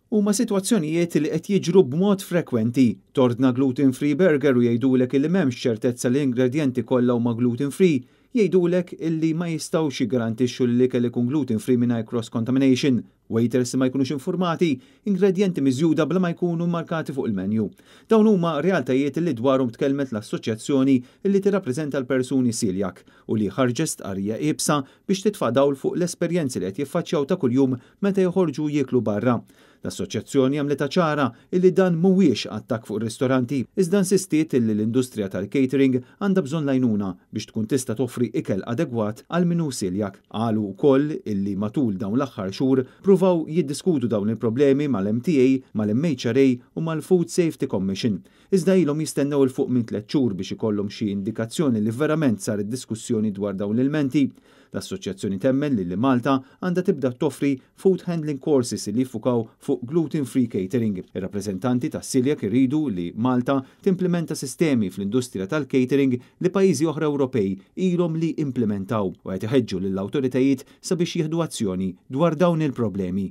Huma sitwazzjonijiet li qed jiġru b'mod frekwenti. Tordna gluten free burger u jgħidulek illi m'hemmx ċertezza li l-ingredjenti kollha huma gluten free. Jgħidulek illi ma jistgħux jiggarantixxu li l-ikel ikun gluten free mingħajr cross contamination. Waiters li ma jkunux informati, ingredjenti miżjuda bla ma jkunu markati fuq il-menu. Dawn huma realtajiet li dwarhom tkellmet l-assoċjazzjoni li tirrappreżenta l-persuni celiac u li ħarġet stqarrija iebsa biex titfa' dawl fuq l-esperjenzi li qed jiffaċċjaw ta' kuljum meta joħorġu jieklu barra. L-assoċjazzjoni għamlitha ċara illi dan mhuwiex attakk fuq ir-ristoranti, iżda insistiet illi l-industrija tal-catering għandha bżonn l-għajnuna biex tkun tista' toffri ikel adegwat għal min hu celiac. Qalu wkoll illi matul dawn l-aħħar xhur pruvaw jiddiskutu dawn il-problemi mal-MTA, mal-MHRA u mal-Food Safety Commission. Iżda ilhom jistennew 'il fuq minn 3 xhur biex ikollhom xi indikazzjoni li verament saret diskussjoni dwar dawn l-ilmenti. L-assoċjazzjoni temmen li Malta għandha tibda toffri food handling courses li jiffukaw fuq gluten-free catering. Ir-rappreżentanti ta' celiac iridu li Malta timplementa sistemi fl-industrija tal-catering li pajjiżi oħra Ewropej ilhom li implementaw u qed iħeġġu lill-awtoritajiet sabiex jieħdu azzjoni dwar dawn il-problemi.